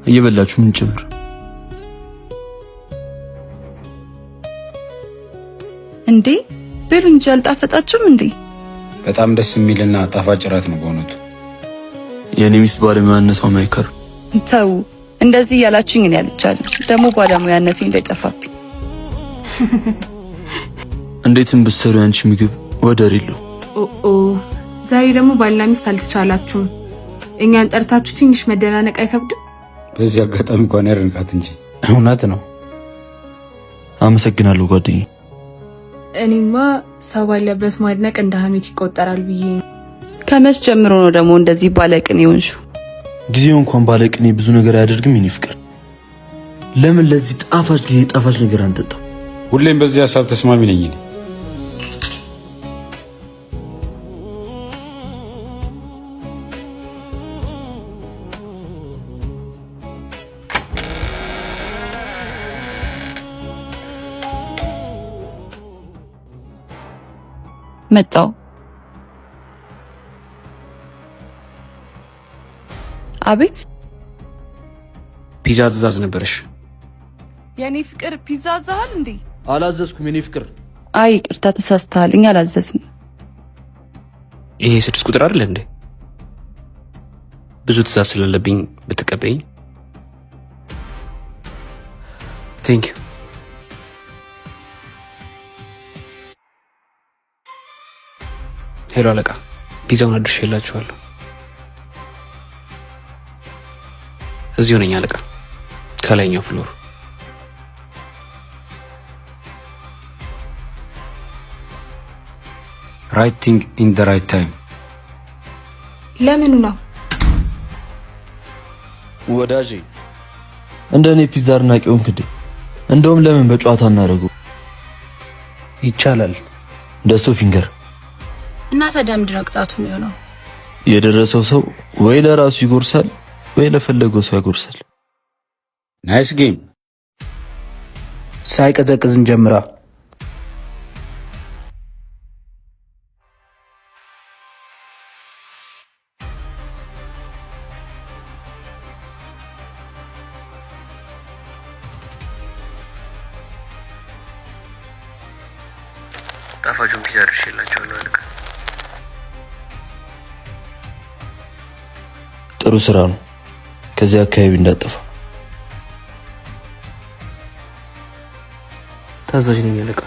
እየበላችሁ ምን ጭምር። እንዴ ብሉ እንጂ አልጣፈጣችሁም እንዴ? በጣም ደስ የሚልና ጣፋጭ እራት ነው በእውነቱ። የእኔ ሚስት ባለሙያነቷም አይቀርም። ተው እንደዚህ እያላችሁኝ እኔ አልቻልም። ደግሞ ባለሙያነቴ እንዳይጠፋብኝ። እንዴትም ብትሰሩ ያንቺ ምግብ ወደር የለው። ኦ ዛሬ ደግሞ ባልና ሚስት አልተቻላችሁም። እኛን ጠርታችሁ ትንሽ መደናነቅ አይከብድም? በዚህ አጋጣሚ እንኳን ያድንቃት እንጂ። እውነት ነው። አመሰግናለሁ ጓደኛዬ። እኔማ ሰው ባለበት ማድነቅ እንደ ሀሜት ይቆጠራል ብዬ ነው። ከመች ጀምሮ ነው ደግሞ እንደዚህ ባለቅኔ የሆንሽው? ጊዜው እንኳን ባለቅኔ ብዙ ነገር አያደርግም። የኔ ፍቅር ለምን ለዚህ ጣፋጭ ጊዜ ጣፋጭ ነገር አንጠጣም? ሁሌም በዚህ ሀሳብ ተስማሚ ነኝ እኔ። መጣው። አቤት። ፒዛ ትእዛዝ ነበረሽ። የኔ ፍቅር ፒዛ አዘሃል እንዴ? አላዘዝኩም የኔ ፍቅር። አይ ይቅርታ ተሳስተሃል፣ እኛ አላዘዝንም። ይሄ 6 ቁጥር አይደል እንዴ? ብዙ ትእዛዝ ስላለብኝ ብትቀበይኝ። Thank you። Hello አለቃ፣ ፒዛውን አድርሼላችኋለሁ። እዚሁ ነኝ አለቃ፣ ከላይኛው floor። Right thing in the right time። ለምኑ ነው? ወዳጄ እንደ እኔ ፒዛ አድናቂ ሆንክ እንዴ? እንደውም ለምን በጨዋታ እናደርገው? ይቻላል። ደስቶ ፊንገር። እና ታዲያ ምንድን ነው ቅጣቱ የሚሆነው? የደረሰው ሰው ወይ ለራሱ ይጎርሳል ወይ ለፈለገው ሰው ያጎርሳል። Nice game። ሳይቀዘቅዝ እንጀምራ። ጣፋጩን ፒዛ አድርሼላችኋለሁ አለቃ። ጥሩ ስራ ነው። ከዚያ አካባቢ እንዳጠፋ። ታዛዥ ነኝ አለቃ።